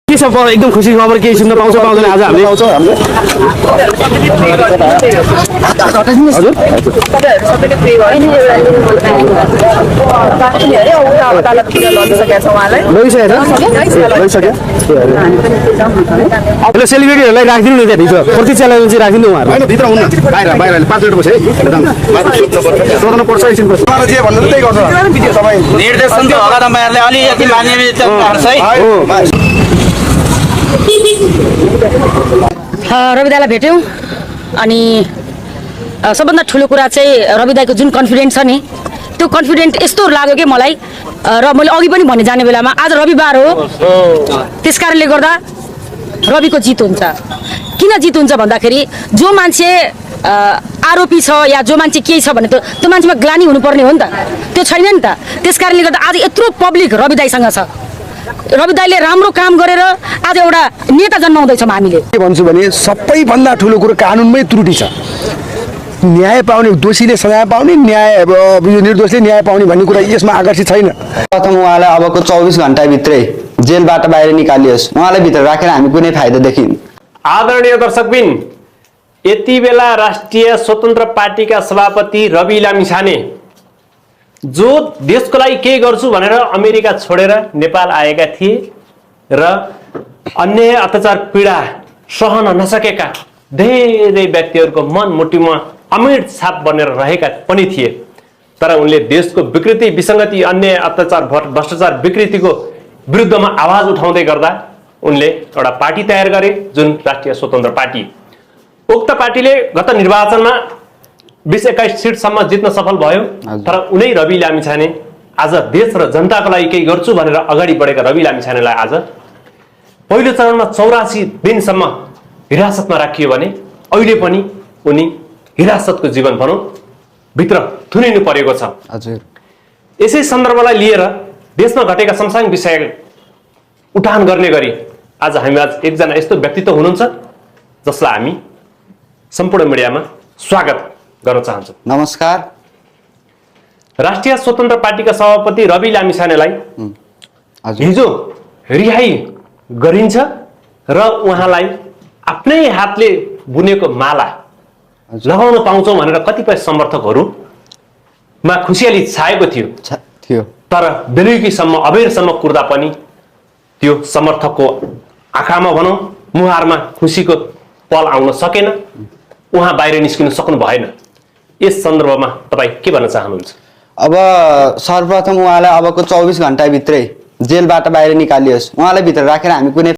के छ एकदम खुसी खबर केही सुन्न पाउँछौँ पाउँदैन आज हामीले सेलिब्रेटीहरूलाई राखिदिनु न त्यहाँ भित्र प्रतीक्षालाई चाहिँ राखिदिनु उहाँहरू होइन भित्र हुनु बाहिर बाहिर 5 मिनट बस्यो है सोध्नु पर्छ एकछिन जे भन्नु त्यही गर्छ निर्देशन त होला तपाईहरुले अलिकति मान्यता गर्छ है रविदालाई भेट्यौँ अनि सबभन्दा ठुलो कुरा चाहिँ रविदाको जुन कन्फिडेन्ट छ नि त्यो कन्फिडेन्ट यस्तो लाग्यो कि मलाई र मैले अघि पनि भने जाने बेलामा आज रविबार हो त्यसकारणले गर्दा रविको जित हुन्छ किन जित हुन्छ भन्दाखेरि जो मान्छे आरोपी छ या जो मान्छे केही छ भने त्यो मान्छेमा ग्लानी हुनुपर्ने हो नि त त्यो छैन नि त त्यसकारणले गर्दा आज यत्रो पब्लिक रविदाईसँग छ रविदाईले राम्रो काम गरेर आज एउटा नेता जन्माउँदैछौँ हामीले के भन्छु भने सबैभन्दा ठुलो कुरो कानुनमै त्रुटि छ न्याय पाउने दोषीले सजाय पाउने न्याय निर्दोषले न्याय पाउने भन्ने कुरा यसमा आकर्षित छैन प्रथम उहाँलाई अबको 24 घण्टाभित्रै जेलबाट बाहिर निकालियोस् उहाँलाई भित्र राखेर हामी कुनै फाइदा देखिन आदरणीय दर्शकबिन यति बेला राष्ट्रिय स्वतन्त्र पार्टीका सभापति रवि लामिछाने जो देशको लागि के गर्छु भनेर अमेरिका छोडेर नेपाल आएका थिए र अन्याय अत्याचार पीडा सहन नसकेका धेरै व्यक्तिहरूको मनमुटुमा अमिट छाप बनेर रहेका पनि थिए तर उनले देशको विकृति विसंगति अन्याय अत्याचार भ्रष्टाचार विकृतिको विरुद्धमा आवाज उठाउँदै गर्दा उनले एउटा पार्टी तयार गरे जुन राष्ट्रिय स्वतन्त्र पार्टी उक्त पार्टीले गत निर्वाचनमा 20-21 सिटसम्म जित्न सफल भयो तर उनै रवि लामिछाने आज देश र जनताको लागि केही गर्छु भनेर अगाडि बढेका रवि लामिछानेलाई आज पहिलो चरणमा 84 दिनसम्म हिरासतमा राखियो भने अहिले पनि उनी हिरासतको जीवन भनौं भित्र थुनिनु परेको छ हजुर यसै सन्दर्भलाई लिएर देशमा घटेका समसामयिक विषय उठान गर्ने गरी आज हामी एकजना यस्तो व्यक्तित्व हुनुहुन्छ जसलाई हामी सम्पूर्ण मिडियामा स्वागत गर्न चाहन्छौँ नमस्कार राष्ट्रिय स्वतन्त्र पार्टीका सभापति रवि लामिछानेलाई हिजो रिहाई गरिन्छ र उहाँलाई आफ्नै हातले बुनेको माला लगाउन पाउँछौँ भनेर कतिपय समर्थकहरूमा खुसियाली छाएको थियो तर बेलुकीसम्म अबेरसम्म कुर्दा पनि त्यो समर्थकको आँखामा भनौँ मुहारमा खुसीको पल आउन सकेन उहाँ बाहिर निस्किन सक्नु भएन यस सन्दर्भमा तपाईँ के भन्न चाहनुहुन्छ अब सर्वप्रथम उहाँलाई अबको 24 घण्टाभित्रै जेलबाट बाहिर निकालियोस् उहाँलाई भित्र राखेर हामी कुनै